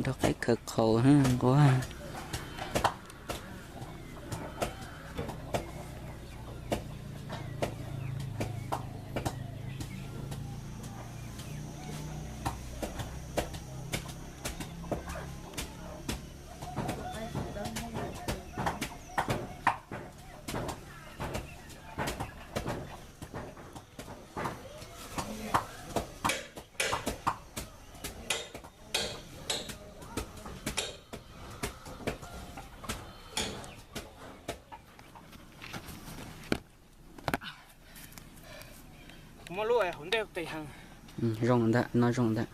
Nrog qaib khaws qhaus nquag. Kuv muab lub hauv ntej qis heev. Zoo ntag, no zoo ntag.